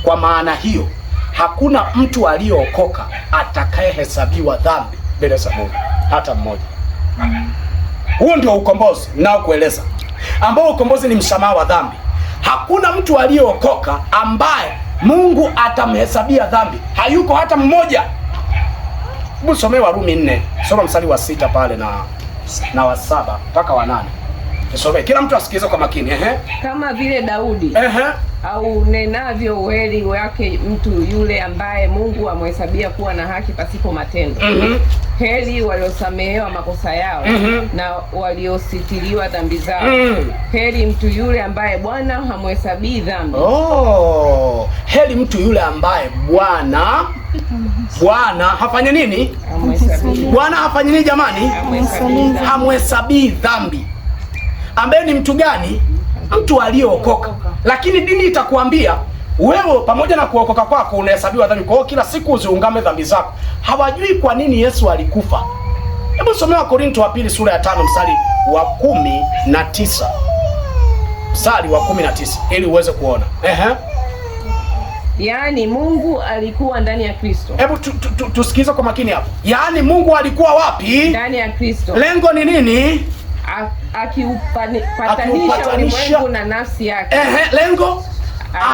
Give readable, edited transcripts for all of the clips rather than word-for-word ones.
Kwa maana hiyo hakuna mtu aliyeokoka atakayehesabiwa dhambi mbele za Mungu, hata mmoja. Huo ndio ukombozi ninaokueleza, ambao ukombozi ni msamaha wa dhambi. Hakuna mtu aliyeokoka ambaye Mungu atamhesabia dhambi, hayuko hata mmoja. Hebu somee Warumi 4, soma mstari wa 6 pale na wa 7 mpaka wa 8. Nisomee, kila mtu asikilize kwa makini. Ehe, Kama vile Daudi ehe, au nenavyo uheri wake mtu yule ambaye Mungu amhesabia kuwa na haki pasipo matendo. Heri waliosamehewa makosa yao na waliositiriwa dhambi zao. Heri mtu yule ambaye Bwana hamhesabii dhambi. Oh, heri mtu yule ambaye Bwana hafanye nini? Hamhesabii. Bwana hafanye nini jamani? Hamhesabii dhambi. Hamhesabii dhambi. Ambaye ni mtu gani? Mtu aliyeokoka. Lakini dini itakuambia wewe pamoja na kuokoka kwako unahesabiwa dhambi. Kwa hiyo kila siku uziungame dhambi zako. Hawajui kwa nini Yesu alikufa. Hebu somea Wakorinto wa pili sura ya 5 mstari wa 19. Mstari wa 19 ili uweze kuona. Ehe. Yaani Mungu alikuwa ndani ya Kristo. Hebu tusikilize kwa makini hapo. Yaani Mungu alikuwa wapi? Ndani ya Kristo. Lengo ni nini? Akiupatanisha Akiupatanisha. ulimwengu na nafsi yake. Ehe, lengo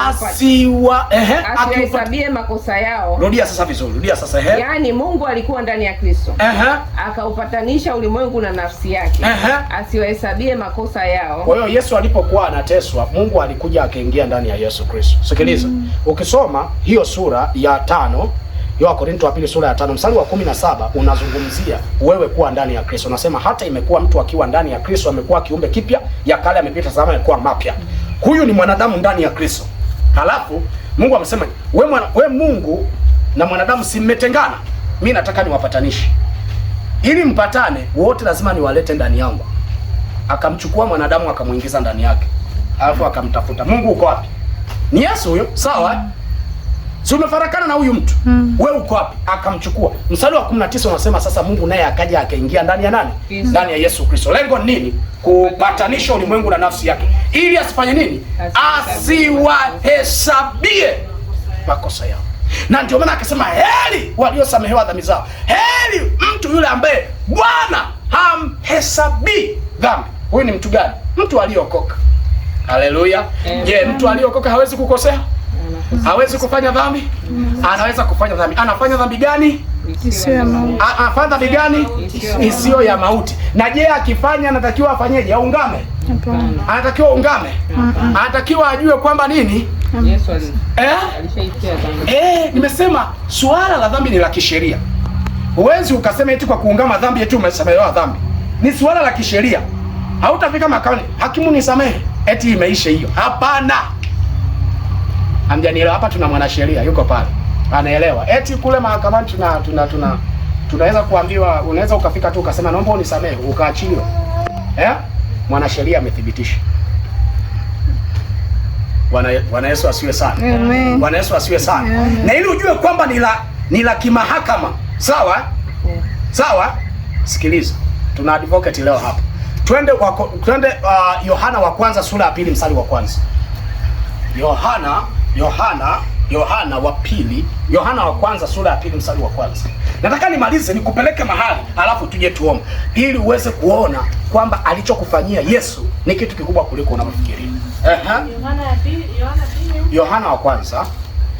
asiwa ehe, Asiyahesabie makosa yao. Rudia sasa vizuri, rudia sasa ehe. Yaani Mungu alikuwa ndani ya Kristo. Ehe. Akaupatanisha ulimwengu na nafsi yake. Ehe. Asiwahesabie makosa yao. Kwa hiyo Yesu alipokuwa anateswa, Mungu alikuja akaingia ndani ya Yesu Kristo. Sikiliza. Ukisoma hiyo sura ya 5, hiyo Wakorinto wa pili sura ya 5 mstari wa 17 unazungumzia wewe kuwa ndani ya Kristo. Unasema hata imekuwa mtu akiwa ndani ya Kristo amekuwa kiumbe kipya, ya kale amepita, sasa amekuwa mapya. Huyu ni mwanadamu ndani ya Kristo. Halafu Mungu amesema we Mungu na mwanadamu si mmetengana? Mimi nataka niwapatanishe. Ili mpatane wote lazima niwalete ndani yangu. Akamchukua mwanadamu akamuingiza ndani yake, alafu akamtafuta. Mungu uko wapi? Ni Yesu huyo, sawa? Si umefarakana na huyu mtu, wewe uko wapi? Akamchukua. Mstari wa 19 unasema sasa Mungu naye akaja akaingia ndani ya nani? Ndani ya Yesu Kristo. Lengo ni nini? Kupatanisha ulimwengu na nafsi yake, ili asifanye nini? Asiwahesabie makosa yao. Na ndio maana akasema heri waliosamehewa dhambi zao, heri mtu yule ambaye Bwana hamhesabii dhambi. Huyu ni mtu gani? Mtu aliyeokoka. Haleluya! Je, mtu aliyeokoka hawezi kukosea? Hawezi kufanya dhambi? Anaweza kufanya dhambi. Anafanya dhambi gani? Isiyo ya mauti. Anafanya dhambi gani? Isiyo ya mauti. Na je, akifanya anatakiwa afanyeje? Aungame? Hapana. Anatakiwa ungame? Anatakiwa ajue kwamba nini? Yesu Eh? alishaifia dhambi. Nimesema suala la dhambi ni la kisheria. Huwezi ukasema eti kwa kuungama dhambi eti umesamehewa dhambi. Ni suala la kisheria. Hautafika mahakamani, hakimu nisamehe, eti imeisha hiyo. Hapana. Hamjanielewa. Hapa tuna mwanasheria yuko pale. Anaelewa. Eti kule mahakamani tuna tunaweza kuambiwa, unaweza ukafika tu ukasema naomba unisamehe, ukaachiliwa. Eh? Mwanasheria amethibitisha. Bwana Yesu asiwe sana. Amen. Bwana Yesu asiwe sana. Amen. Na ili ujue kwamba ni la kimahakama. Sawa? Sawa? Sikiliza. Tuna advocate leo hapa. Twende Yohana wa kwanza sura ya 2 mstari wa 1. Yohana wa pili, Yohana wa kwanza sura ya 2 mstari wa 1. Nataka nimalize nikupeleke mahali alafu tuje tuombe ili uweze kuona kwamba alichokufanyia Yesu ni kitu kikubwa kuliko unavyofikiria. Yohana pili. Yohana wa kwanza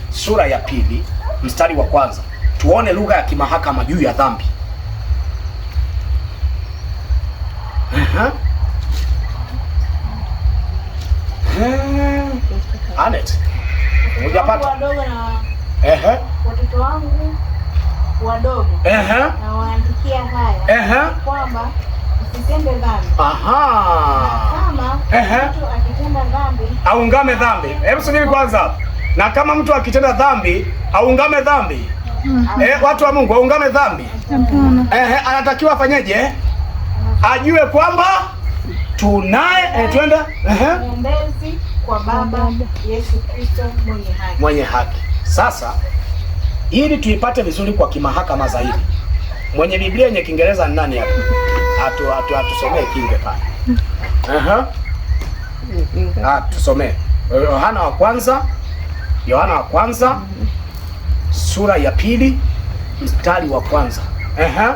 sura ya 2 mstari wa 1. Tuone lugha ya kimahakama juu ya dhambi. Anet. Hujapata? Wadogo na watoto wangu wadogo na waandikia haya kwamba msitende dhambi. Kama mtu akitenda dhambi aungame dhambi. Hebu subiri kwanza. Na kama mtu akitenda dhambi aungame dhambi. Watu wa Mungu aungame dhambi. Hapana. Anatakiwa afanyeje? Ajue kwamba tunaye twende mwombezi kwa Baba Yesu Kristo mwenye haki. Mwenye haki. Sasa ili tuipate vizuri kwa kimahakama zaidi, mwenye Biblia yenye Kiingereza ni nani hapa? Atusomee kinge pale. Tusomee Yohana wa kwanza Yohana wa kwanza sura ya 2 mstari wa 1. Ehe.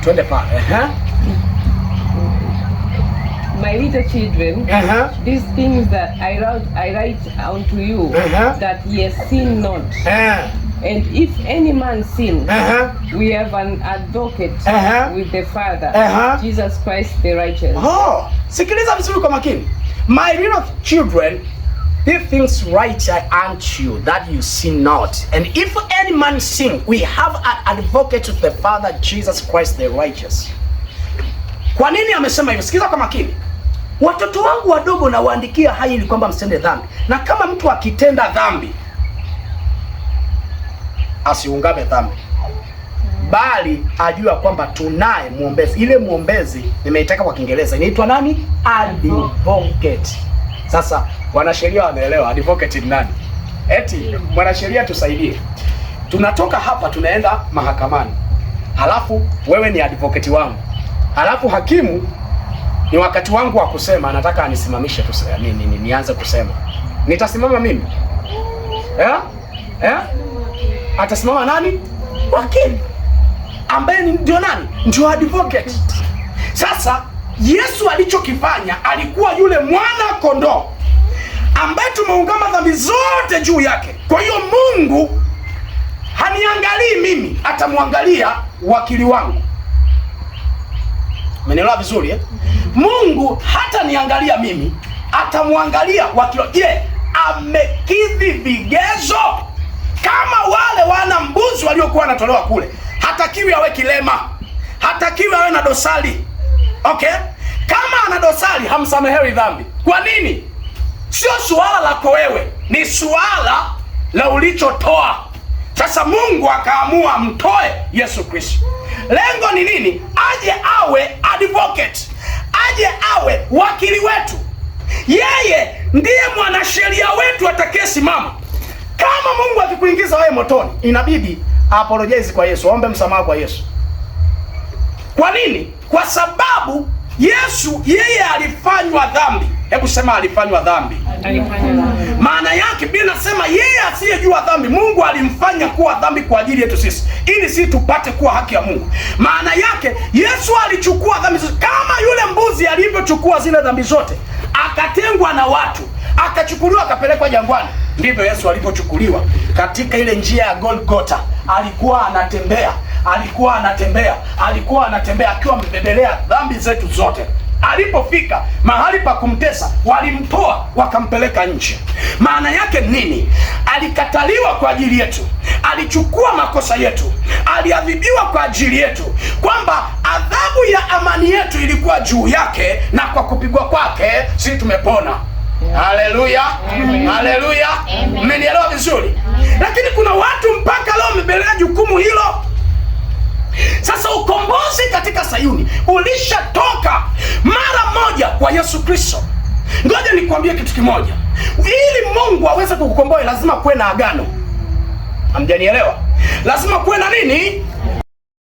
Twende pale. Ehe. My little children, Ehe. these things that I write unto you, that ye sin not. And if any man sin, we have an advocate with the Father, Jesus Christ the righteous. Oh, sikiliza vizuri kwa makini. My little children, these things write I unto you, that you sin not. And if any man sin, we have an advocate with the Father, Jesus Christ the righteous. Kwa nini amesema hivyo? Sikiliza kwa makini. Watoto wangu wadogo nawaandikia haya ili kwamba msitende dhambi. Na kama mtu akitenda dhambi, asiungame dhambi, bali ajua kwamba tunaye mwombezi. Ile mwombezi nimeitaka kwa Kiingereza inaitwa nani? Advocate. Sasa wanasheria wanaelewa advocate ni nani? Eti mwanasheria tusaidie, tunatoka hapa tunaenda mahakamani, halafu wewe ni advocate wangu, halafu hakimu ni wakati wangu wa kusema, nataka anisimamishe tu, nianze kusema, nitasimama mimi eh? Eh? Atasimama nani? Wakili ambaye ni ndio nani? Ndio advocate. Sasa Yesu alichokifanya, alikuwa yule mwana kondoo ambaye tumeungama dhambi zote juu yake. Kwa hiyo Mungu haniangalii mimi, atamwangalia wakili wangu. Umenielewa vizuri eh? Mungu hata niangalia mimi, atamwangalia wakili. Je, amekidhi vigezo? Kama wale wana mbuzi waliokuwa wanatolewa kule, hatakiwi awe kilema, hatakiwi awe na dosari. Okay? Kama ana dosari hamsamehewi dhambi. Kwa nini? Sio suala lako wewe, ni suala la ulichotoa. Sasa Mungu akaamua mtoe Yesu Kristo. Lengo ni nini? Aje awe advocate, aje awe wakili wetu. Yeye ndiye mwanasheria wetu atakayesimama. Kama Mungu akikuingiza wewe motoni, inabidi apologize kwa Yesu, aombe msamaha kwa Yesu. Kwa nini? Kwa sababu Yesu yeye alifanywa dhambi. Hebu sema alifanywa dhambi. Maana yake Biblia inasema yeye asiyejua dhambi Mungu alimfanya kuwa dhambi kwa ajili yetu sisi, ili sisi tupate kuwa haki ya Mungu. Maana yake Yesu alichukua dhambi zote, kama yule mbuzi alivyochukua zile dhambi zote, akatengwa na watu, akachukuliwa, akapelekwa jangwani. Ndivyo Yesu alivyochukuliwa katika ile njia ya Golgotha. Alikuwa anatembea, alikuwa anatembea, alikuwa anatembea akiwa amebebelea dhambi zetu zote. Alipofika mahali pa kumtesa, walimtoa wakampeleka nje. Maana yake nini? Alikataliwa kwa ajili yetu, alichukua makosa yetu, aliadhibiwa kwa ajili yetu, kwamba adhabu ya amani yetu ilikuwa juu yake, na kwa kupigwa kwake sisi tumepona. Haleluya, haleluya! Mmenielewa vizuri? Lakini kuna watu mpaka leo wamebelea jukumu hilo. Sasa ukombozi katika Sayuni ulishatoka mara moja kwa Yesu Kristo. Ngoja nikwambie kitu kimoja, ili Mungu aweze kukukomboa lazima kuwe na agano. Hamjanielewa? Lazima kuwe na nini?